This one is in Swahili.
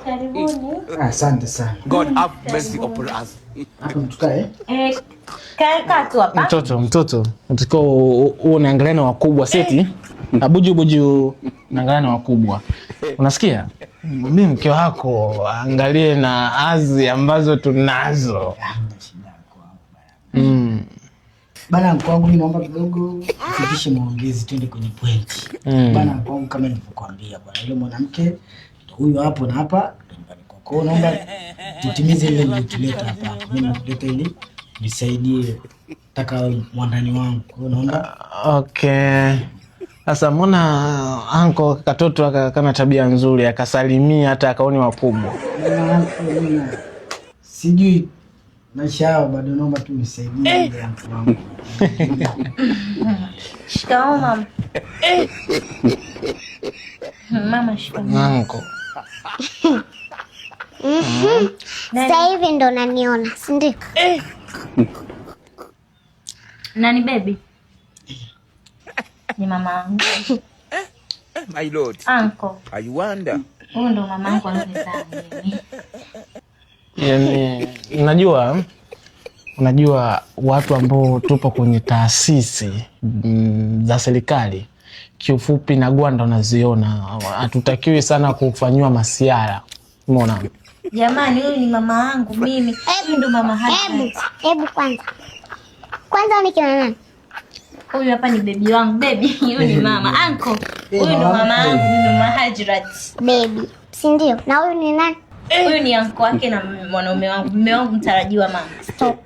Karibuni. Asante sana. God have mercy upon us. Hapa mtukae. Eh, kaa tu hapa. Mtoto, mtoto, unatakiwa unaangalia na wakubwa seti. Abuju buju, unaangalia na wakubwa. Unasikia? Mimi mke wako angalie na azi ambazo tunazo. Hamna shida mko wangu bana. Bana mko wangu, mimi naomba kidogo tufikishe maongezi twende kwenye point. Bana mko wangu, kama nilivyokuambia bwana, yule mwanamke ndo huyu hapo na hapa ndo nyumbani kwako. Kwa hiyo naomba tutimize ile nilituleta hapa. Mimi nakuleta ili nisaidie, nataka mwandani wangu. Kwa hiyo naomba. Okay. Sasa mbona anko katoto kana tabia nzuri, akasalimia hata akaoni wakubwa. Bana, mimi sijui maisha yao bado, naomba tu nisaidie ile mtu wangu. Shikamoo mama. Mama, shikamoo. Anko. Sasa hivi ndo naniona, si ndio? Nani baby? Ni mama yangu. My lord. Anko. I wonder. Huyu ndo mama yangu alizaa mimi. Yaani, unajua watu ambao tupo kwenye taasisi za serikali, kiufupi na gwanda unaziona, hatutakiwi sana kufanyiwa masiara. Umeona? Jamani, huyu ni mama yangu mimi. Huyu ndo mama Hebu, Hajat. hebu kwanza. Kwanza ni kina nani? Huyu hapa ni baby wangu. Baby, huyu ni mama. Anko. Huyu ndo mama yangu, huyu ndo mama Hajrat. Baby, si ndio? Na huyu ni nani? Huyu ni anko wake na mwanaume wangu, mume wangu mtarajiwa mama. Stop.